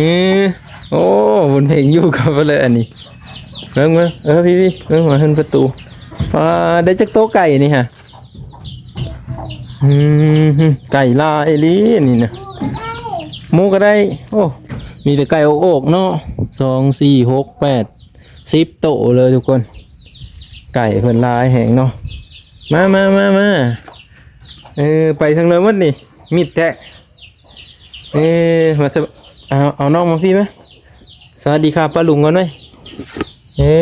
ເອີ ໂອ້ ບຸນເພັງຢູ່ກັບເພິ່ນເລີຍອັນນີ້ ເບິ່ງ ເບິ່ງ ເອີ ພີ່ໆ ເບິ່ງວ່າເພິ່ນປະຕູ ປາ ໄດ້ຈັກໂຕໄກ່ນີ້ຫະ? ອືມ ໄກ່ຫຼາຍອີ່ຫຼີອັນນີ້ນະ ໝູກໍໄດ້ ໂອ້ ມີແຕ່ໄກ່ໂອກໆເນາະ ສອງ ສີ່ ຫົກ ແປດ ສິບໂຕເລີຍທຸກຄົນ ໄກ່ເພິ່ນຫຼາຍແຮງເນາະ ມາ ມາ ມາ ມາ ເອີ ໄປທາງໃດໝົດນີ້ ມິດແທ້ ເອີ ມາສະ ເອົາ ເອົານ້ອງມາພີ້ມາ ສະຫວັດດີຄ່າປ້າລຸງກ່ອນໄວ້ ເອີ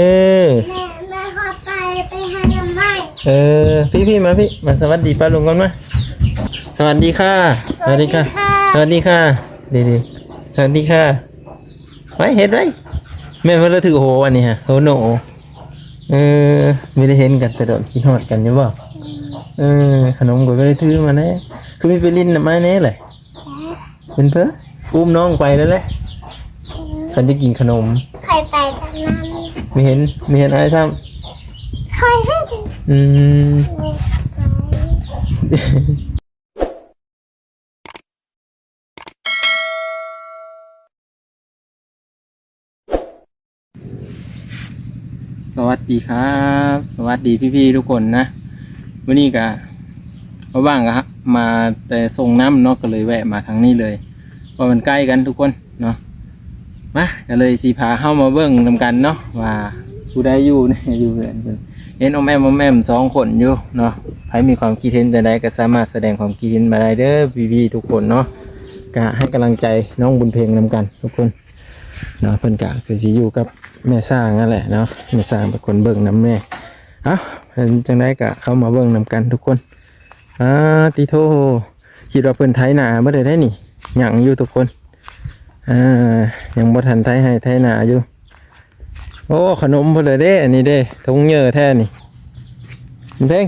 ແມ່ ແມ່ຂໍໄປ ໄປຫາໜໍ່ໄມ້ ເອີ ພີ້ໆ ມາພີ້ ມາສະຫວັດດີປ້າລຸງກ່ອນມາ ສະຫວັດດີຄ່າ ສະຫວັດດີຄ່າ ສະຫວັດດີຄ່າ ສະຫວັດດີຄ່າ ດີໆ ສະຫວັດດີຄ່າ ໄວ້ ເຮັດໄວ້ ແມ່ນເພິ່ນລະຖືໂຫອັນນີ້ຫະ ໂຫໂນ ເອີ ບໍ່ໄດ້ເຫັນກັນແຕ່ດົນ ຄິດຮອດກັນຢູ່ບໍ່? ເອີ ຂະໜົມກໍບໍ່ໄດ້ຖືມາແດ່ ຄືມີໄປຫຼິ້ນນຳອ້າຍແດ່ແຫຼະ ເປັນເພີ ອຸ້ມນ້ອງໄປແລ້ວແຫຼະ ຄັນຈະກິນຂະໜົມ ຂ້ອຍໄປກັບມັນ ມີເຫັນ ມີເຫັນອ້າຍຊ້ຳ ຂ້ອຍເຫັນ ອືມ ສະຫວັດດີຄັບ ສະຫວັດດີພີ່ໆທຸກຄົນນະ ມື້ນີ້ກະ ເພາະວ່າງກະມາແຕ່ສົ່ງນ້ຳເນາະ ກະເລີຍແວະມາທາງນີ້ເລີຍ ເພາະມັນໃກ້ກັນທຸກຄົນເນາະ ມາ ກະເລີຍຊິພາເຮົາມາເບິ່ງນຳກັນເນາະ ວ່າຜູ້ໃດຢູ່ແນ່ຢູ່ເຮືອນເພິ່ນ ເຫັນອ້ອມແອ້ມ ອ້ອມແອ້ມສອງຄົນຢູ່ເນາະ ໃຜມີຄວາມຄິດເຫັນຈັ່ງໃດກະສາມາດສະແດງຄວາມຄິດເຫັນມາໄດ້ເດີພີ່ໆທຸກຄົນເນາະ ກະໃຫ້ກຳລັງໃຈນ້ອງບຸນເພັງນຳກັນທຸກຄົນ ເນາະ ເພິ່ນກະຄືຊິຢູ່ກັບແມ່ຊ້າງນັ້ນແຫຼະເນາະ ແມ່ຊ້າງເປັນຄົນເບິ່ງນຳແມ່ ເອົ້າ ເປັນຈັ່ງໃດກະເຂົ້າມາເບິ່ງນຳກັນທຸກຄົນ ອາ ຕິໂທ ຄິດວ່າເພິ່ນໄຖນາເບິດແລ້ວເດ້ນີ້ ຍັງຢູ່ທຸກຄົນ ອາ ຍັງບໍ່ທັນໄຖໄຮ່ໄຖນາຢູ່ ໂອ້ ຂະໜົມເພິ່ນເລີຍເດ້ ອັນນີ້ເດ້ ຖົງເຫຍີແທ້ນີ້ ບຸນເພັງ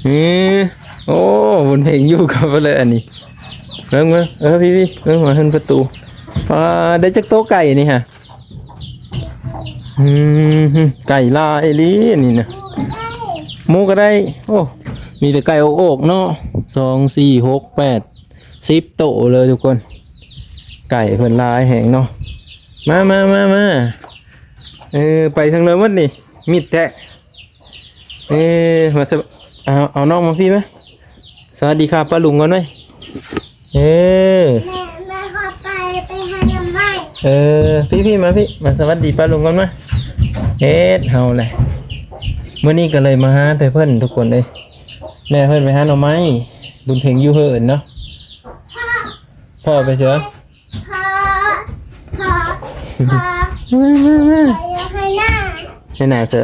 ເອີ ໂອ້ ບຸນເພັງຢູ່ກັບເພິ່ນເລີຍອັນນີ້ ເບິ່ງ ເບິ່ງ ເອີ ພີ່ໆ ເບິ່ງວ່າເພິ່ນປະຕູ ປາ ໄດ້ຈັກໂຕໄກ່ນີ້ຫະ? ອືມ ໄກ່ຫຼາຍອີ່ຫຼີອັນນີ້ນະ ໝູກໍໄດ້ ໂອ້ ມີແຕ່ໄກ່ໂອກໆເນາະ ສອງ ສີ່ ຫົກ ແປດ ສິບໂຕເລີຍທຸກຄົນ ໄກ່ເພິ່ນຫຼາຍແຮງເນາະ ມາ ມາ ມາ ມາ ເອີ ໄປທາງໃດໝົດນີ້ ມິດແທ້ ເອີ ມາສະ ເອົາ ເອົານ້ອງມາພີ້ມາ ສະຫວັດດີຄ່າປ້າລຸງກ່ອນໄວ້ ເອີ ແມ່ ແມ່ຂໍໄປ ໄປຫາໜໍ່ໄມ້ ເອີ ພີ້ໆ ມາພີ້ ມາສະຫວັດດີປ້າລຸງກ່ອນມາ ເຮັດເຮົາແຫຼະ ມື້ນີ້ກະເລີຍມາຫາແຕ່ເພິ່ນທຸກຄົນເອີຍ ແມ່ເພິ່ນໄປຫາໜໍ່ໄມ້ ບຸນເພັງຢູ່ເຫີນເນາະ ພໍ່ ພໍ່ໄປເສີ ພໍ່ ພໍ່ ພໍ່ ມາ ມາ ມາ ໄປໄຮ່ນາ ໄຮ່ນາເສີ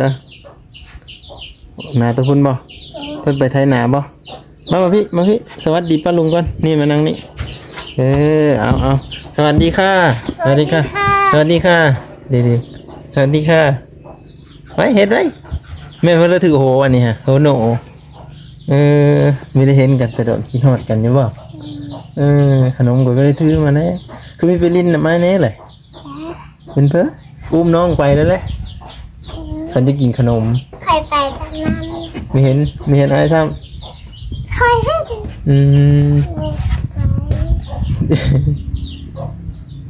ນາໂຕພຸ້ນບໍ່? ເອີ ເພິ່ນໄປໄຖນາບໍ່? ມາ ມາພີ້ ມາພີ້ ສະຫວັດດີປ້າລຸງກ່ອນ ນີ້ມານັ່ງນີ້ ເອີ ເອົາ ເອົາ ສະຫວັດດີຄ່ະ ສະຫວັດດີຄ່ະ ສະຫວັດດີຄ່ະ ສະຫວັດດີຄ່ະ ດີໆ ສະຫວັດດີຄ່ະ ໄວ້ ເຮັດໄວ້ ແມ່ນເພິ່ນລະຖືໂຫອັນນີ້ຫະ ໂຫໂນ ເອີ ບໍ່ໄດ້ເຫັນກັນແຕ່ດົນ ຄິດຮອດກັນຢູ່ບໍ່? ເອີ ຂະໜົມກໍບໍ່ໄດ້ຖືມາແດ່ ຄືມີໄປຫຼິ້ນນຳອ້າຍແດ່ແຫຼະ ເປັນເພີ ອຸ້ມນ້ອງໄປແລ້ວແຫຼະ ຄັນຈະກິນຂະໜົມ ຂ້ອຍໄປກັບມັນ ມີເຫັນ ມີເຫັນອ້າຍຊ້ຳ ຂ້ອຍເຫັນ ອືມ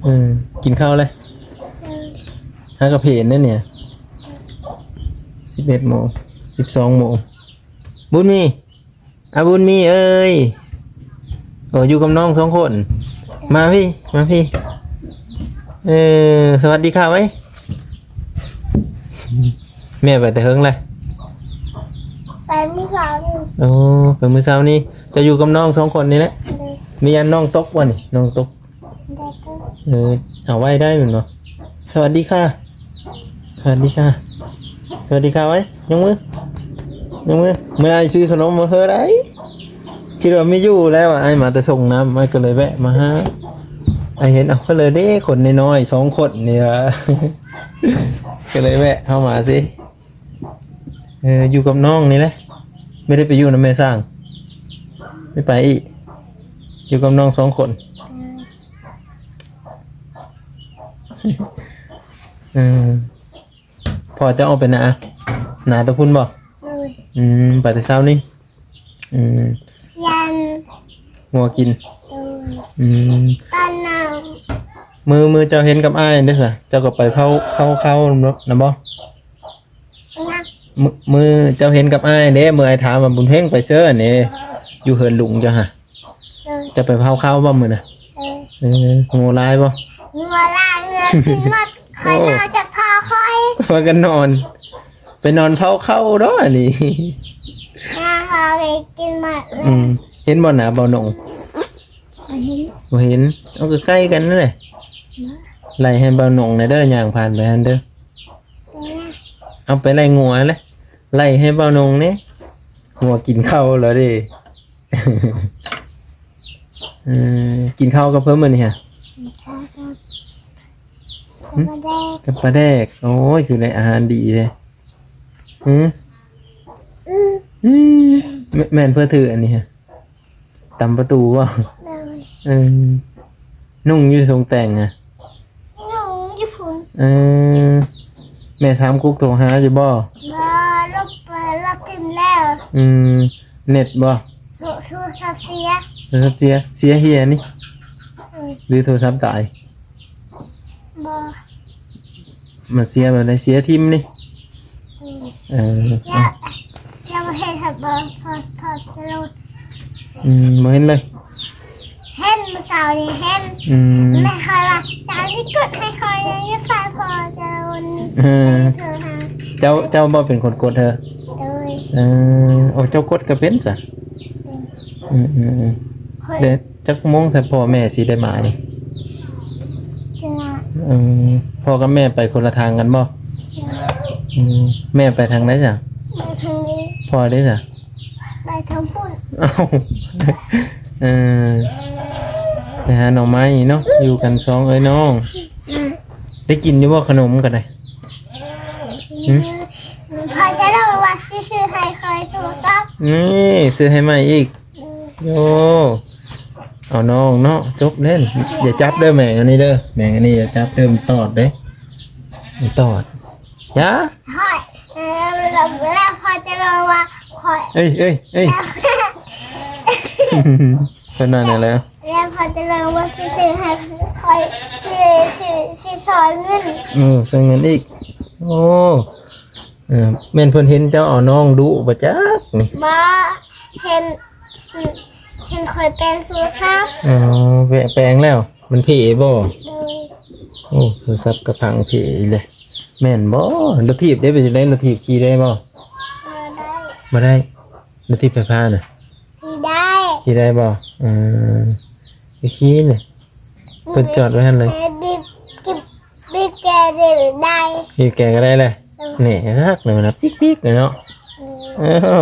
ເອີ ກິນເຂົ້າແລ້ວ ເອີ ຫາກະເພນແລ້ວນີ້ ສິບເອັດໂມງ ສິບສອງໂມງ ບຸນມີ ອາ ບຸນມີເອີຍ ໂອ ຢູ່ກັບນ້ອງສອງຄົນ ມາພີ້ ມາພີ້ ເອີ ສະຫວັດດີຄ່ະໄວ້ ແມ່ໄປແຕ່ເຫິງແລ້ວ ໄປມື້ເຊົ້ານີ້ ໂອ ໄປມື້ເຊົ້ານີ້ ເຈົ້າຢູ່ກັບນ້ອງສອງຄົນນີ້ແຫຼະ ໂດຍ ມີອັນນ້ອງຕົກບໍ່ນີ້ ນ້ອງຕົກ ເອີ ເອົາໄວ້ໄດ້ແມ່ນບໍ່? ສະຫວັດດີຄ່ະ ສະຫວັດດີຄ່ະ ສະຫວັດດີຄ່ະໄວ້ ຍົກມື ຍົກມື ມື້ໜ້າຊິຊື້ຂະໜົມມາເຮີໄດ້ ຄິດວ່າມີຢູ່ແລ້ວ ອ້າຍມາແຕ່ສົ່ງນ້ຳ ອ້າຍກໍເລີຍແວະມາຫາ ອ້າຍເຫັນ ເອົ້າ ກໍເລີຍເດ້ ຄົນນ້ອຍໆສອງຄົນນີ້ວ່າ ກໍເລີຍແວະເຂົ້າມາຊິ ເອີ ຢູ່ກັບນ້ອງນີ້ແຫຼະ ບໍ່ໄດ້ໄປຢູ່ນຳແມ່ຊ້າງ ໄປ ໄປອີກ ຢູ່ກັບນ້ອງສອງຄົນ ເອີ ພໍ່ເຈົ້າອອກໄປນາ ນາໂຕພຸ້ນບໍ່? ໂດຍ ອືມ ໄປແຕ່ເຊົ້ານີ້ ອືມ ຢ້ານງົວກິນ ໂດຍ ອືມ ຕອນນັ້ນ ມື້ ມື້ເຈົ້າເຫັນກັບອ້າຍເດ້ຊະ ເຈົ້າກໍໄປເຜົາ ເຜົາເຂົານຳບໍ່? ນະ ມື້ ມື້ເຈົ້າເຫັນກັບອ້າຍເດ້ ມື້ອ້າຍຖາມວ່າ ບຸນເພັງໄປເຊີນີ້ ຢູ່ເຮືອນລຸງເຈົ້າຫະ? ເອີ ເຈົ້າໄປເຜົາເຂົາບໍ່ມື້ນະ? ເອີ ເອີ ງົວຫຼາຍບໍ່? ງົວຫຼາຍ ງົວກິນໝົດ ຂ້ອຍ ໂອ້ ນອນຈະພໍຂ້ອຍ ວ່າກັນນອນ ໄປນອນເຜົາເຂົາເນາະອັນນີ້ ນາ ຂ້ອຍກິນໝົດເລີຍ ອືມ ເຫັນບໍ່ໜ້າບ່າວໜົງ? ບໍ່ເຫັນ ບໍ່ເຫັນ ເອົາ ກໍໃກ້ກັນນັ້ນແຫຼະ ເນາະ ໄລ່ໃຫ້ບ່າວໜົງແດ່ເດີ ຍ່າງຜ່ານໄປຫັ້ນເດີ ເອີ ເອົາ ໄປໄລ່ງົວແຫຼະ ໄລ່ໃຫ້ບ່າວໜົງແດ່ ງົວກິນເຂົ້າແລ້ວເດ້ ເອີ ກິນເຂົ້າກັບເພິ່ນມື້ນີ້ຫະ? ກິນເຂົ້າກັບ ຫຶ? ປາແດກ ກັບປາແດກ ໂອ້ຍ ຄືໄດ້ອາຫານດີແທ້ ຫຶ? ອືມ ອືມ ແມ່ນ ແມ່ນເພິ່ນຖືອັນນີ້ຫະ? ຕຳປະຕູບໍ່? ໂດຍ ເອີ ນຸ່ງຢູ່ຊົງແຕ່ງຫະ? ໜູຢູ່ພຸ້ນ ເອີ ແມ່ສາມກຸກໂທຫາຢູ່ບໍ່? ບໍ່ ລົບໄປ ລະຖິ້ມແລ້ວ ອືມ ເນັດບໍ່? ໂທ ໂທລະສັບເສຍ ໂທລະສັບເສຍ ເສຍເຫຍນີ້ ອືມ ຫຼືໂທລະສັບຕາຍ? ບໍ່ ມັນເສຍແບບໃດ? ເສຍຖິ້ມນີ້ ອືມ ເອີ ຍັງ ຍັງບໍ່ເຫັນ ບໍ່ ພໍ ພໍຈະລົດ ອືມ ບໍ່ເຫັນເລີຍ ເຫັນມື້ເຊົ້ານີ້ເຫັນ ອືມ ແມ່ຂ້ອຍວ່າ ຈານຊິກົດໃຫ້ຂ້ອຍ ຢູ່ໃສພໍຈະລົດ ເອີ ໂທຫາ ເຈົ້າ ເຈົ້າບໍ່ເປັນຄົນກົດເຮີ? ໂດຍ ເອີ ໂອ້ ເຈົ້າກົດກໍເປັນຊະ ໂດຍ ອືມໆໆ ເອີ ແລ້ວຈັກໂມງຊະພໍ່ແມ່ຊິໄດ້ມານີ້? ເອີ ພໍ່ກັບແມ່ໄປຄົນລະທາງກັນບໍ່? ໂດຍ ອືມ ແມ່ໄປທາງໃດຊະ? ໄປທາງນີ້ ພໍ່ເດ້ຊະ? ໄປທາງພຸ້ນ ເອົ້າ ເອີ ໄປຫາໜໍ່ໄມ້ເນາະ ຢູ່ກັນສອງເອື້ອຍນ້ອງ ໄດ້ກິນຢູ່ບໍ່ຂະໜົມກໍໄດ້? ຫຶ? ພໍ່ຈະລອງວ່າຊິຊື້ໃຫ້ຂ້ອຍໂທລະສັບ ນີ້ ຊື້ໃຫ້ໃໝ່ອີກ ໂອ້ ເອົານ້ອງເນາະ ຈົບແລ້ວ ຢ່າຈັບເດີ ແມງອັນນີ້ເດີ ແມງອັນນີ້ຢ່າຈັບເດີ ມັນຕອດເດ້ ມັນຕອດ ຢ່າ ຂ້ອຍ ແລ້ວ ແລ້ວພໍ່ຈະລອງວ່າຂ້ອຍ ເອີຍ ເອີຍ ເອີຍ ເພິ່ນວ່າແນວໃດ? ແລ້ວພໍ່ຈະລອງວ່າຊິຊື້ໃຫ້ຂ້ອຍ ຊິ ຊິ ຊິຊ່ອຍເງິນ ເອີ ຊ່ອຍເງິນອີກ ໂອ້ ເອີ ແມ່ນເພິ່ນເຫັນເຈົ້າເອົານ້ອງດຸບໍ່ຈັກນີ້? ບໍ່ ເຫັນ ເຫັນຂ້ອຍແປງໂທລະສັບ ອໍ ແປງແລ້ວ ມັນເພບໍ່? ໂດຍ ໂອ້ ໂທລະສັບກະພັງເພອີກແລ້ວ ແມ່ນບໍ່? ລົດຖີບເດ້ ເປັນຈັ່ງໃດ? ລົດຖີບຂີ່ໄດ້ບໍ່? ບໍ່ໄດ້ ບໍ່ໄດ້ ລົດຖີບໄຟຟ້ານະ? ຂີ່ໄດ້ ຂີ່ໄດ້ບໍ່? ເອີ ໄປຂີ່ເລີຍ ເພິ່ນຈອດໄວ້ຫັ້ນເລີຍ ເອີ ບີບ ບີບ ບີບແກໄດ້ ບີບແກກໍໄດ້ແຫຼະ ເອີ ນີ້ຄັກເລີຍນະ ປິກໆເລີຍເນາະ ເອີ ເອີ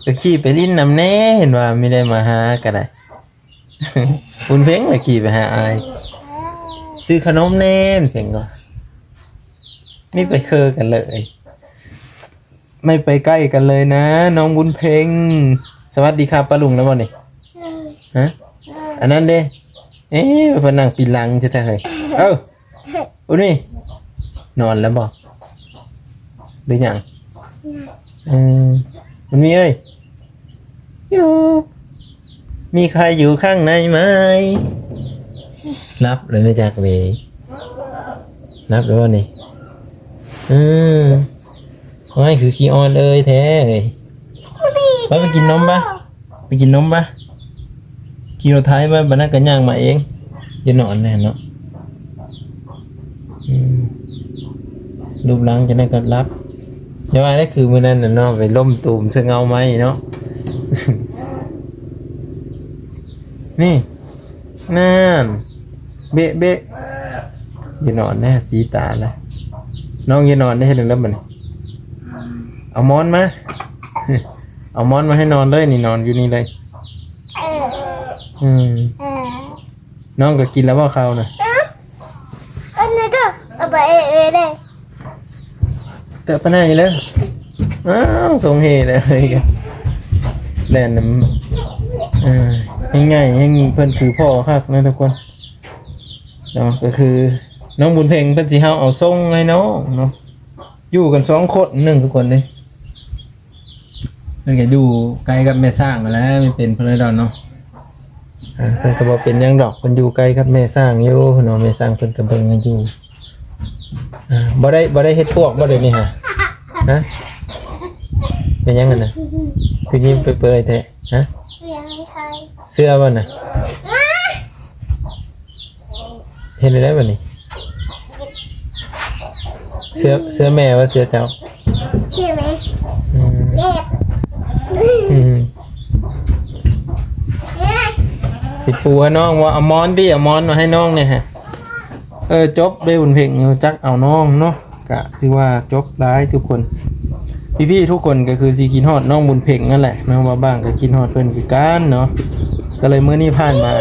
ໄປຂີ່ໄປຫຼິ້ນນຳແດ່ ເຫັນວ່າມີໄດ້ມາຫາກໍໄດ້ ບຸນເພັງລະຂີ່ໄປຫາອ້າຍ ເອີ ຊື້ຂະໜົມແດ່ ບຸນເພັງວ່າ ນີ້ໄປເຄີກັນເລີຍ ໄມ່ໄປໃກ້ກັນເລີຍນະ ນ້ອງບຸນເພັງ ສະຫວັດດີຄ່າປ້າລຸງແລ້ວບໍ່ນີ້? ເອີ ຮະ? ເອີ ອັນນັ້ນເດ້? ເອ ເພິ່ນນັ່ງປີຫຼັງແທ້ໆ ເອີ ອຸນີ້ ນອນແລ້ວບໍ່? ຫຼືຫຍັງ? ເອີ ບຸນມີເອີຍ ຢູ່ ມີໃຄຢູ່ຂ້າງໃນໄໝ? ຫຼັບແລ້ວແມ່ຈັກເວ ຫຼັບແລ້ວບໍ່ນີ້? ເອີ ໂອ້ຍ ຄືຂີ້ອ່ອນເອີຍແທ້ເອີຍ ໄປ ໄປກິນນົມປະ ໄປກິນນົມປະ ຂີ່ລົດໄຖໄປ ບັດນັ້ນກໍຍ່າງມາເອງ ຢ່ານອນແນ່ເນາະ ອືມ ລູບຫຼັງຈັ່ງໃດກໍຫຼັບ ຢ່າວ່າໄດ້ຄືມື້ນັ້ນນະເນາະ ໄປລົ້ມຕູມໃສ່ເງົາໄມ້ເນາະ ນີ້ ນັ້ນ ເບະເບະ ຢ່ານອນແນ່ ສີຕາລະ ນ້ອງຢ່ານອນເດ້ ເຮັດແນວໃດບັດນີ້ ເອົາໝອນມາ ເອົາໝອນມາໃຫ້ນອນເລີຍ ນີ້ນອນຢູ່ນີ້ເລີຍ ເອີ ອືມ ເອີ ນ້ອງກໍກິນແລ້ວບໍ່ເຂົ້ານະ? ເອີ ອັນນີ້ກໍເອົາໄປເອເອເດ້ ເຕີບປານນັ້ນອີກແລ້ວ ອ້າວ ຊົງເຮແລ້ວ ແລ່ນນຳ ເອີ ແຮງໃຫຍ່ ແຮງ ເພິ່ນຄືພໍ່ຄັກນະທຸກຄົນເນາະ ກໍຄືນ້ອງບຸນເພັງເພິ່ນຊິເຮົາເອົາສົ່ງໃຫ້ນ້ອງເນາະ ຢູ່ກັນສອງຄົນໜຶ່ງທຸກຄົນເດ້ ເພິ່ນກໍຢູ່ໃກ້ກັບແມ່ຊ້າງຫັ້ນແຫຼະ ແມ່ເປັນເພິ່ນເລີຍດອກເນາະ ອ່າ ເພິ່ນກໍບໍ່ເປັນຫຍັງດອກ ເພິ່ນຢູ່ໃກ້ກັບແມ່ຊ້າງຢູ່ເນາະ ແມ່ຊ້າງເພິ່ນກໍເບິ່ງໃຫ້ຢູ່. ອ່າ ບໍ່ໄດ້ ບໍ່ໄດ້ເຮັດປວກບໍ່ ດຽວນີ້ຫະ? ຮະ? ເປັນຫຍັງຫັ້ນນະ? ຄືຍິ້ມເປີຍໆແທ້? ຮະ? ເຊື່ອບໍ່ນະ? ເຮັດໄດ້ບໍ່ນີ້? ເຊື່ອ ເຊື່ອແມ່ວ່າເຊື່ອເຈົ້າ? ເຊື່ອແມ່. ອືມ ອືມ ຊິປູໃຫ້ນ້ອງວ່າ ເອົາໝອນຕິ ເອົາໝອນມາໃຫ້ນ້ອງແດ່ຫະ. ເອີ ຈົບເດ້ ບຸນເພັງຮູ້ຈັກເອົານ້ອງເນາະ. ກະຖືວ່າຈົບຫຼາຍທຸກຄົນ ພີ່ໆທຸກຄົນກໍຄືຊິຄິດຮອດນ້ອງບຸນເພັງນັ້ນແຫຼະເນາະ ບ່າວບ່າງກໍຄິດຮອດເພິ່ນຄືກັນເນາະ. ກໍເລີຍມື້ນີ້ຜ່ານມາ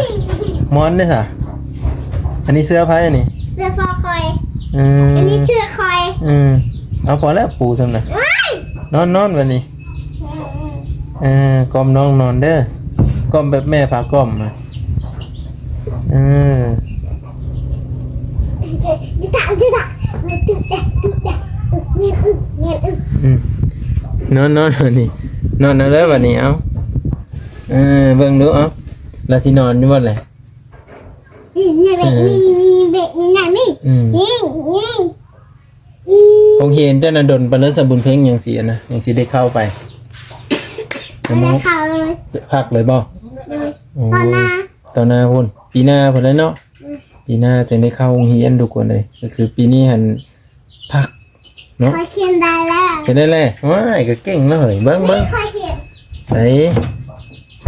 ໝອນເດ້ສະ ອັນນີ້ເສື້ອໃຜອັນນີ້? ເສື້ອພໍ່ຂ້ອຍ. ເອີ ອັນນີ້ເສື້ອຂ້ອຍ. ເອີ ເອົາພໍແລ້ວປູສ່ຳນະ. ນອນ ນອນບັດນີ້. ເອີ ກ່ອມນ້ອງນອນເດີ ກ່ອມແບບແມ່ພາກ່ອມ. ເອີ ອືມ ນອນ ນອນບັດນີ້ ນອນເອົາເດີບັດນີ້. ເອົາ ເອີ ເບິ່ງດູ ເອົາ ລາວຊິນອນຢູ່ບໍ່ແຫຼະ? ອືມ ນີ້ເບກ ເອີ ນີ້ ນີ້ ນີ້ ນີ້ ອືມ ນີ້ ນີ້. ອືມ ໂຮງຮຽນເຈົ້ານະດົນປານໃດສະ ບຸນເພັງ ຍັງຊິອັນນະ ຍັງຊິໄດ້ເຂົ້າໄປ? ຍັງບໍ່ໄດ້ເຂົ້າເລີຍ. ພັກເລີຍບໍ່? ໂດຍ. ໂອ້ ຕອນໜ້າ ຕອນໜ້າພຸ້ນ ປີໜ້າພຸ້ນແຫຼະເນາະ. ອືມ ປີໜ້າຈຶ່ງໄດ້ເຂົ້າໂຮງຮຽນທຸກຄົນເອີຍ. ກໍຄືປີນີ້ຫັ້ນພັກເນາະ. ຂ້ອຍຂຽນໄດ້ແລ້ວ ຂຽນໄດ້ແລ້ວ. ວ້າຍ ກໍເກັ່ງເນາະເຮີ້ຍ. ເບິ່ງ ເບິ່ງ ນີ້ຂ້ອຍຂຽນ. ໃສ?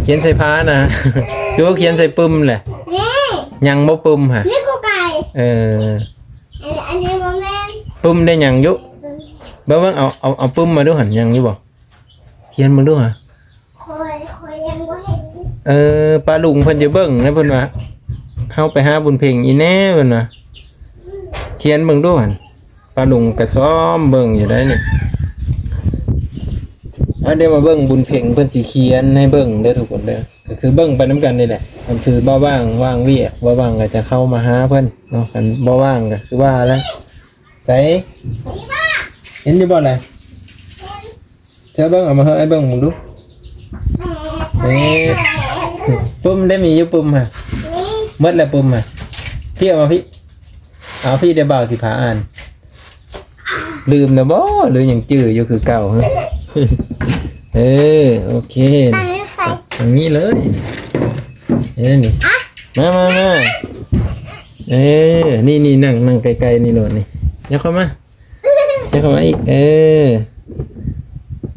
ຂຽນໃສ່ຜານະ ຫຼືວ່າຂຽນໃສ່ປຶ້ມແຫຼະ? ນີ້ ຍັງບໍ່ປຶ້ມຫະ? ນີ້ກໍໄກ່. ເອີ ອັນ ອັນນີ້ບໍ່ແມ່ນ. ປຶ້ມໄດ້ຍັງຢູ່. ເບິ່ງ ເບິ່ງ ເອົາ ເອົາ ເອົາປຶ້ມມາດູຫັ້ນ ຍັງຢູ່ບໍ່? ຂຽນເບິ່ງດູຫະ. ຂ້ອຍ ຂ້ອຍຍັງບໍ່ເຫັນ. ເອີ ປ້າລຸງເພິ່ນຈະເບິ່ງນະ ເພິ່ນວ່າ ເຮົາໄປຫາບຸນເພັງອີ່ແນ່ ເພິ່ນວ່າ. ຂຽນເບິ່ງດູຫັ້ນ. ປ້າລຸງກໍຊອມເບິ່ງຢູ່ໄດ໋ນີ້. ອັນດຽວມາເບິ່ງບຸນເພັງເພິ່ນຊິຂຽນໃຫ້ເບິ່ງເດີທຸກຄົນເດີ. ກໍຄືເບິ່ງໄປນຳກັນນີ້ແຫຼະ. ຄັນຄືບໍ່ວ່າງ ວ່າງວຽກ ບໍ່ວ່າງກໍຈະເຂົ້າມາຫາເພິ່ນເນາະ. ຄັນບໍ່ວ່າງກໍຄືວ່າແຫຼະ. ໃສ? ເຫັນຢູ່ບໍ່ລະ? ເຈົ້າເບິ່ງ ເອົາມາໃຫ້ອ້າຍເບິ່ງເບິ່ງດູ. ເອີ ປຶ້ມໄດ້ມີຢູ່ປຶ້ມຫະ? ມີ. ໝົດແລ້ວປຶ້ມຫະ? ພີ່ເອົາມາພີ່. ເອົາ ພີ່ ດຽວບ່າວຊິພາອ່ານ. ລືມແລ້ວບໍ່ ຫຼືຍັງຈື່ຢູ່ຄືເກົ່າ? ເອີ ໂອເຄ ອັນນີ້ເລີຍ. ເອີ ນີ້ ມາ ມາ ມາ. ເອີ ນີ້ ນີ້ ນັ່ງ ນັ່ງໃກ້ໆນີ້ໂລດນີ້. ຍັບເຂົ້າມາ ຍັບເຂົ້າມາອີກ. ເອີ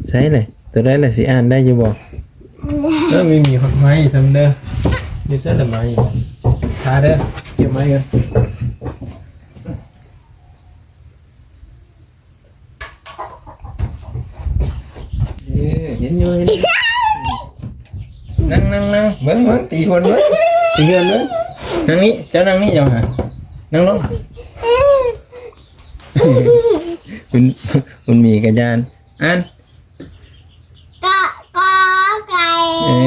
ໃສລະ ໂຕໃດລະ ຊິອ່ານໄດ້ຢູ່ບໍ່? ເອີ ມີ ມີຮອດໄມ້ຊ້ຳເດີ. ຢູ່ໃສລະໄມ້? ຫາເດີ ເກັບໄມ້ກ່ອນ. ເອີ ເຫັນຢູ່ ເຫັນຢູ່. ນັ່ງ ນັ່ງ ນັ່ງ ເບິ່ງ ເບິ່ງ ຕີຄົນເບິ່ງ ຕີເຮືອນເບິ່ງ. ນັ່ງນີ້ ເຈົ້ານັ່ງນີ້ ເຈົ້າຫາ ນັ່ງລົງ. ຄຸນ ຄຸນໝີກະຢ້ານ. ອ່ານ ກ ກ ໄກ່ ເອີ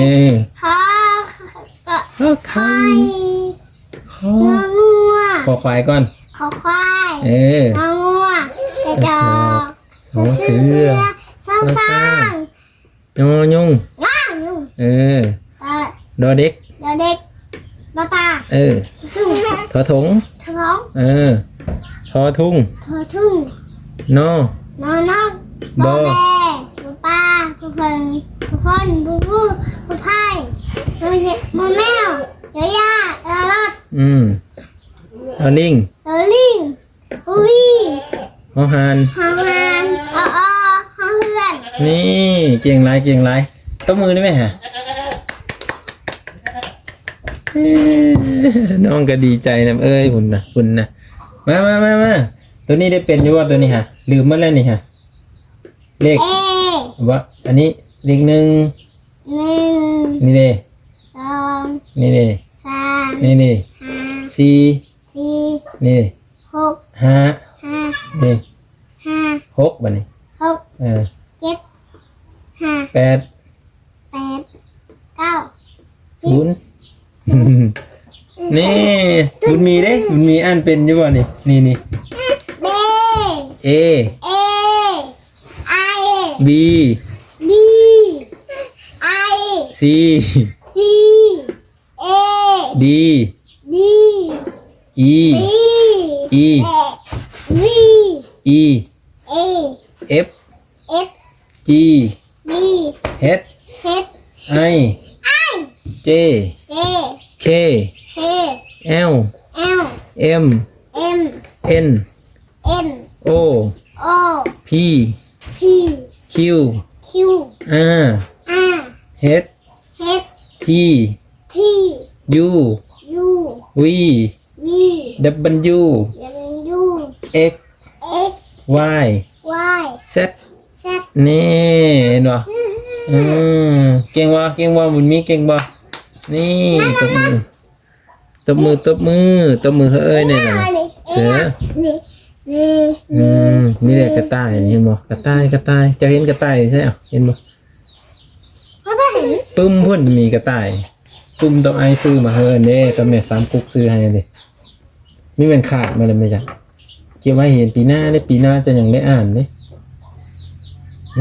ຮ ກ ຮ ໄຂ່ ໄຂ່ ຮ ງົວ ຂໍຄວາຍກ່ອນ ຂໍຄວາຍ ເອີ ງໍງົວ ຈ ຈອກ ສ ສ ເສືອ ຊ ຊ ຊ ຊ້າງ ງ ຍົງ ງ ຍຸງ ເອີ ດ ດ ເດັກ ດ ເດັກ ດ ຕາ ເອີ ຕຸງ ທ ຖົງ ທ ຖົງ ເອີ ທໍທຸງ ທໍທຸງ ນໍ ນໍ ນໍ ບໍ ບ ແບ ບ ປາ ບ ເຜິງ ບ ພົນ ບ ບູ ບ ໄຜ່ ບ ແມວ ຢ ຢາ ດ ລົດ ອືມ ດ ລິງ ດ ລິງ ອຸຍ ຫໍຫານ ຫໍຫານ ອ ອໍ ຫໍເຮືອນ. ນີ້ ເກັ່ງຫຼາຍ ເກັ່ງຫຼາຍ. ຕົບມືໄດ້ໄໝຫະ? ເອີ ນ້ອງກໍດີໃຈນຳເອີຍ ພຸ້ນນະ ພຸ້ນນະ. ມາ ມາ ມາ ມາ. ໂຕນີ້ໄດ້ເປັນຢູ່ບໍ່ ໂຕນີ້ຫະ? ລືມໝົດແລ້ວນີ້ຫະ. ເລກ ເອ ບໍ່ ອັນນີ້ເລກໜຶ່ງ ໜຶ່ງ ນີ້ເດ ສອງ ນີ້ເດ ສາມ ນີ້ເດ ຫ້າ ສີ່ ສີ່ ນີ້ເດ ຫົກ ຫ້າ ຫ້າ ນີ້ ຫ້າ ຫົກ ບາດນີ້ ຫົກ ເອີ ເຈັດ ຫ້າ ແປດ ແປດ ເກົ້າ ສູນ ສິບ ນີ້ ບຸນມີເດ້ ບຸນມີອ່ານເປັນຢູ່ບໍ່ນີ້? ນີ້ ນີ້ ເບ ເອ ເອ ໄອ ບີ ບີ ໄອ ຊີ ຊີ ເອ D D E E E E F G H I J K L M N O P Q R H T U V W X Y Z ນີ້ ເຫັນບໍ່? ອືມ ເກັ່ງບໍ່? ເກັ່ງບໍ່? ບຸນມີເກັ່ງບໍ່? ນີ້ ຕົບມື ຕົບມື ຕົບມື ຕົບມືເຮີ້ຍ ນີ້ລະ ນີ້ ເຈີ ນີ້ ນີ້ ອືມ ນີ້ແຫຼະກະຕ່າຍ ເຫັນບໍ່? ກະຕ່າຍ ກະຕ່າຍ ເຈົ້າເຫັນກະຕ່າຍໃສ? ເຫັນບໍ່? ປຶ້ມພຸ້ນມີກະຕ່າຍ ປຶ້ມຕ້ອງອ້າຍປຶ້ມມາເຮີ້ຍເດ້ ຕອນແມ່ສາມກຸກຊື້ໃຫ້ເດ້ ນີ້ແມ່ນຂາດມາແລ້ວແມ່ນຫຍັງ? ເກັບໄວ້ເຫັນປີໜ້າເດ້ ປີໜ້າຈະຍັງໄດ້ອ່ານເດ້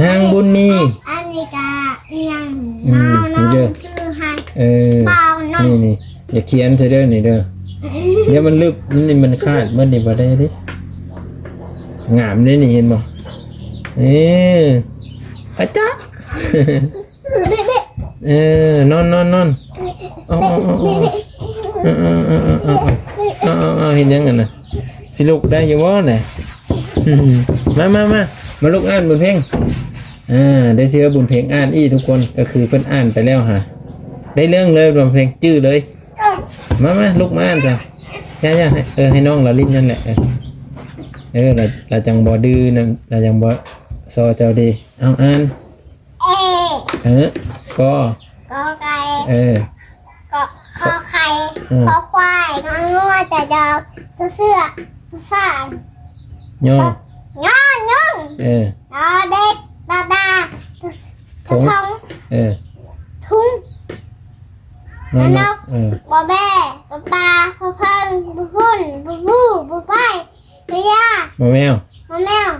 ນາງບຸນມີ. ອັນນີ້ກະອີ່ຫຍັງ ອືມ ນ້ອງ ນ້ອງ ນີ້ເດີ ຊື້ໃຫ້ ເອີ ເປົ່ານ້ອງ ນີ້ ນີ້ ຢ່າຂຽນໃສ່ເດີ ນີ້ເດີ ດຽວມັນລຶບ ມັນ ນີ້ມັນຂາດໝົດນີ້ ບໍ່ໄດ້ເດ້ ງາມເດ້ນີ້ ເຫັນບໍ່? ເອີ ອາຈາ ເອີ ນອນ ນອນ ນອນ ເອົາ ເອົາ ເຮັດຫຍັງຫັ້ນນະ? ຊິລຸກໄດ້ຢູ່ບໍ່ນະ? ມາ ມາ ມາ ມາລຸກອ່ານບຸນເພັງ ອາ ໄດ້ເຊື່ອບຸນເພັງອ່ານອີກທຸກຄົນ ກໍຄືເພິ່ນອ່ານໄປແລ້ວຫາ ໄດ້ເລື່ອງເລີຍບຸນເພັງ ຈື່ເລີຍ ມາ ມາ ລຸກມາອ່ານຊະ ຢ່າ ຢ່າ ໃຫ້ ເອີ ໃຫ້ນ້ອງລາລິນນັ້ນແຫຼະ ເອີ ເອີ ລາ ລາຈັ່ງບໍ່ດື້ນຳ ລາຈັ່ງບໍ່ຊໍເຈົ້າເດ້ ເອົາອ່ານ. ເອີ ເອີ ກໍ ກໍໄກ່ ເອີ ກໍ ຂໍໄຂ່ ເອີ ຂໍຄວາຍ ງໍງົວ ຈະຈອກ ຊະເສື້ອ ຊະຊ້າງ ຍໍ ຍໍຍົງ ເອີ ດອເດັກ ດອດາ ຖົງ ຖົງ ເອີ ທຸງ ນໍນົກ ເອີ ບໍ່ແບ້ ບໍ່ປາ ພໍເພິ່ງ ບໍ່ພຸ້ນ ບໍ່ຮູ້ ບໍ່ໄພ ບໍ່ຢາ ບໍ່ແມວ ບໍ່ແມວ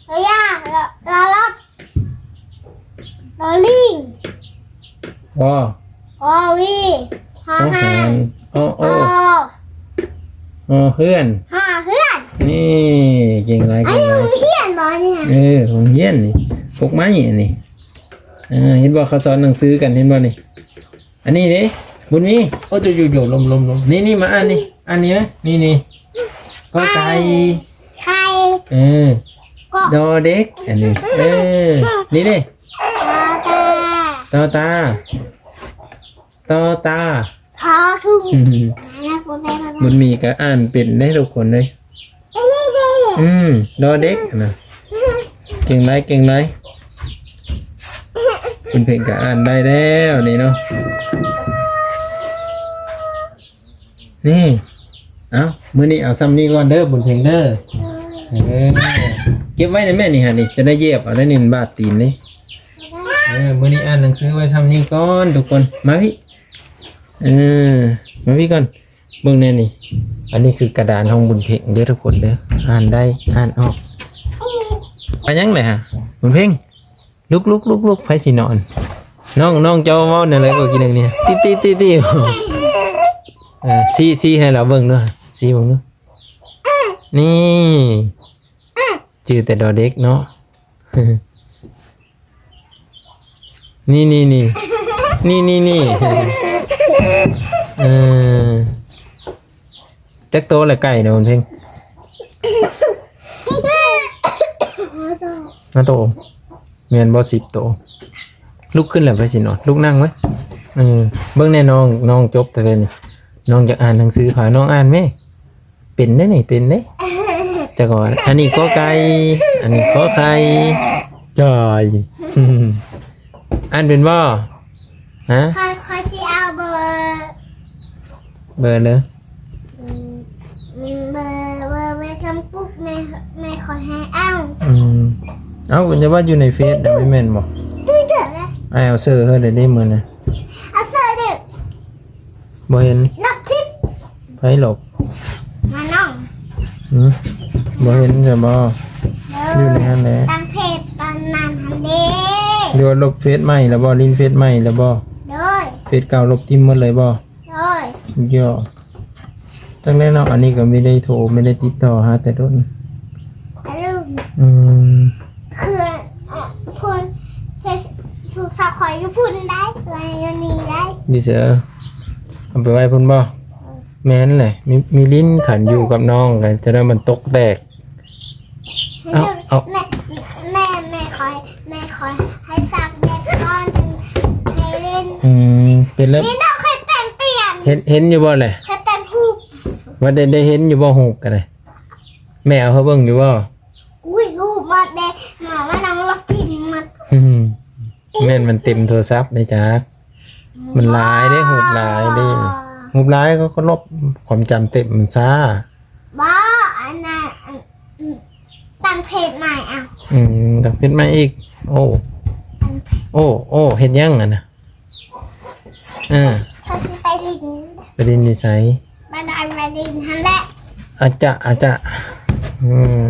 ບໍ່ຢາ ລອ ລອລົດ ລໍລີງ ວໍ ວໍວີ ຫໍຫານ ອໍ ອໍ ອໍ ຫໍເຮືອນ ຫໍເຮືອນ ນີ້ ເກັ່ງຫຼາຍ ອັນນີ້ ເກັ່ງຫຼາຍ ໂຮງຮຽນບໍ່ນີ້? ເອີ ໂຮງຮຽນນີ້ ກົກໄມ້ອັນນີ້ ເອີ ເຫັນບໍ່ ເຂົາສອນໜັງສືກັນ ເຫັນບໍ່ນີ້? ອັນນີ້ເດ້ ບຸນມີ ໂອ້ ຢູ່ໆ ລົມໆ ນີ້ໆ ມາອ່ານນີ້ ອ່ານນີ້ນະ ນີ້ໆ ກໍໄກ່ ໄຂ່ ເອີ ກໍ ດໍເດັກ ອັນນີ້ ເອີ ນີ້ເດ້ ຕອຕາ ຕອຕາ ຕອຕາ ທອທຸງ ບຸນມີກໍອ່ານເປັນເດ້ທຸກຄົນເອີຍ. ອືມ ດອເດັກນະ ເກັ່ງຫຼາຍ ເກັ່ງຫຼາຍ ບຸນເພັງກໍອ່ານໄດ້ແລ້ວນີ້ເນາະ ນີ້ ເອົ້າ ມື້ນີ້ເອົາຊ່ຳນີ້ກ່ອນເດີ ບຸນເພັງເດີ ເອີ ເກັບໄວ້ໃນແມ່ນີ້ຫັ້ນນີ້ ຈະໄດ້ຢຽບເອົາໄດ້ນີ້ ມັນບາດຕີນເດ້ ເອີ ມື້ນີ້ອ່ານໜັງສືໄວ້ຊ່ຳນີ້ກ່ອນທຸກຄົນ ມາພີ້ ເອີ ມາພີ້ກ່ອນ. ເບິ່ງແນ່ນີ້ ອັນນີ້ຄືກະດານຂອງບຸນເພັງເດີທຸກຄົນເດີ ອ່ານໄດ້ ອ່ານອອກ ອາ ຫຍັງແຫຼະຫະ ບຸນເພັງ ລຸກໆໆໆ ໃຜຊິນອນ ນ້ອງ ນ້ອງເຈົ້າເວົ້າແນວໃດກໍກິນໜຶ່ງນີ້ ຕິໆໆ ເອີ ຊີ້ ຊີ້ໃຫ້ລາວເບິ່ງດູ ຊີ້ເບິ່ງດູ ນີ້ ຈື່ແຕ່ດໍເດັກເນາະ. ນີ້ໆໆ ນີ້ໆໆ ເອີ ຈັກໂຕລະໄກ່ນະ ເພັງ ຫ້າໂຕ ແມ່ນບໍ່ ສິບໂຕ ລຸກຂຶ້ນແລ້ວ ໄປຊິນອນ ລຸກນັ່ງໄວ້ ເອີ ເບິ່ງແນ່ ນ້ອງ ນ້ອງຈົບແຕ່ນີ້ ນ້ອງຢາກອ່ານໜັງສື ພານ້ອງອ່ານແມ້. ເປັນເດ້ນີ້ ເປັນເດ້ ຈັກວ່າ ອັນນີ້ກໍໄກ່ ອັນນີ້ຂໍໄຂ່ ຈ່ອຍ ອ່ານເປັນບໍ່? ຮະ? ຂ້ອຍ ຂ້ອຍຊິເອົາເບີ ເບີເດີ ອືມ ເບີ ເບີ ເບີສຳປຸກ ແມ່ ແມ່ຂໍໃຫ້ເອົາ ອືມ ເອົ້າ ກໍຈະວ່າຢູ່ໃນເຟສນະ ແມ່ນບໍ່? ອ້າຍເອົາເສີເຮີເດ້ມື້ນະ ເອົາເສີເດ້ ບໍ່ເຫັນ ລັບທິດ ໃຜຫຼົບ? ມານ້ອງ ຫື ບໍ່ເຫັນຊະບໍ່? ເດີ ຢູ່ໃນຫັ້ນແຫຼະ ຕັ້ງເພຈຕອນນັ້ນຫັ້ນເດ້ ຫຼືວ່າລົບເຟສໃໝ່ແລ້ວບໍ່? ຫຼິ້ນເຟສໃໝ່ແລ້ວບໍ່? ໂດຍ ເຟສເກົ່າລົບຖິ້ມໝົດເລີຍບໍ່? ໂດຍ ຍອດ ຕັ້ງແຕ່ນ້ອງອັນນີ້ກໍບໍ່ໄດ້ໂທ ບໍ່ໄດ້ຕິດຕໍ່ຫາແຕ່ດົນ. ອືມ ຄືເພິ່ນໃຊ້ໂທລະສັບຂ້ອຍຢູ່ພຸ້ນໄດ໋ ໄວ້ຢູ່ນີ້ໄດ໋. ຢູ່ໃສ? ເອົາໄປໄວ້ພຸ້ນບໍ່? ເອີ ແມ່ນແຫຼະ ມີ ມີລິ້ນ ຄັນຢູ່ກັບນ້ອງກໍຈະໄດ້ມັນຕົກແຕກ. ເອົາ ເອົາ ແມ່ ແມ່ ແມ່ຂ້ອຍ ແມ່ຂ້ອຍໃຫ້ສັກແບບກ່ອນ ໃຫ້ຫຼິ້ນ. ອືມ ເປັນແລ້ວ ນີ້ນ້ອງຂ້ອຍແຕ່ງປ່ຽນ. ເຫັນ ເຫັນຢູ່ບໍ່ແຫຼະ? ຂ້ອຍແຕ່ງຮູບ. ວ່າໄດ້ ໄດ້ເຫັນຢູ່ບໍ່ຮູບກໍໄດ້? ແມ່ເອົາໃຫ້ເບິ່ງຢູ່ບໍ່? ອຸ້ຍ ຮູບໝົດເດ້ ໝໍວ່ານ້ອງລົບຖິ້ມໝົດ. ອືມ ແມ່ນມັນເຕັມໂທລະສັບເດ້ຈັກ. ມັນຫຼາຍເດ້ ຮູບຫຼາຍເດ້ ຮູບຫຼາຍເຂົາກໍລົບ ຄວາມຈຳເຕັມມັນຊ້າ. ບໍ່ ອັນນັ້ນ ອັນ ອືມ ຕັ້ງເພຈໃໝ່ເອົາ. ອືມ ຕັ້ງເພຈໃໝ່ອີກ. ໂອ້ ຕັ້ງເພຈ ໂອ້ ໂອ້ ເຮັດຫຍັງຫັ້ນນະ? ເອີ ເຂົາຊິໄປຫຼິ້ນ. ໄປຫຼິ້ນຢູ່ໃສ? ມາໄດ້ມາຫຼິ້ນຫັ້ນແຫຼະ. ອາຈະ ອາຈະ ອືມ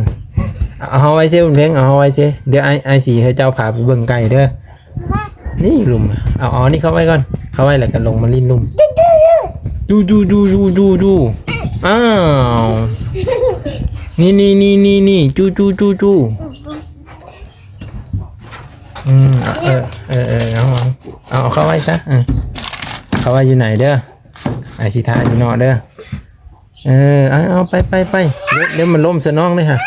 ເອົາເຮົາໄວ້ເຊ ບຸນເພັງ ເອົາເຮົາໄວ້ເຊ. ດຽວອ້າຍ ອ້າຍຊິໃຫ້ເຈົ້າພາໄປເບິ່ງໄກ່ເດີ. ນີ້ລຸ່ມ ເອົາ ເອົານີ້ເຂົ້າໄວ້ກ່ອນ ເຂົ້າໄວ້ແລ້ວກໍລົງມາຫຼິ້ນລຸ່ມ. ຈູ ຈູ ຈູ ຈູ ຈູ ຈູ ອ້າວ ນີ້ ນີ້ ນີ້ ນີ້ ຈູ ຈູ ຈູ ຈູ. ອືມ ເອີ ເອີ ເອີ ເອົາ ເອົາ ເອົາເຂົ້າໄວ້ຊະ. ເອີ ເຂົ້າໄວ້ຢູ່ໃນເດີ ອ້າຍຊິຖ້າຢູ່ນອກເດີ. ເອີ ເອົາ ເອົາ ໄປ ໄປ ໄປ ດຽວ ດຽວມັນລົ້ມໃສ່ນ້ອງເດ້ຫະ.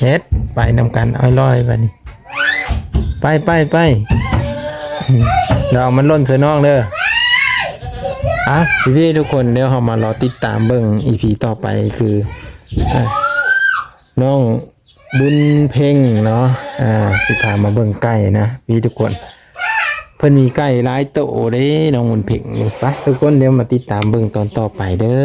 ເຮັດ ໄປນຳກັນ ເອົາ ລອຍບາດນີ້ ໄປ ໄປ ໄປ ດຽວມັນຫຼົ່ນໃສ່ນ້ອງເດີ. ອ່ະ ພີ່ໆ ທຸກຄົນ ດຽວເຮົາມາລໍຕິດຕາມເບິ່ງ ອີພີ ຕໍ່ໄປ ຄື ເອີ ນ້ອງບຸນເພັງເນາະ ອ່າ ຊິພາມາເບິ່ງໄກ່ນະພີ່ທຸກຄົນ. ເພິ່ນມີໄກ່ຫຼາຍໂຕເດ້ ນ້ອງບຸນເພັງນີ້. ໄປທຸກຄົນ ດຽວມາຕິດຕາມເບິ່ງຕອນຕໍ່ໄປເດີ.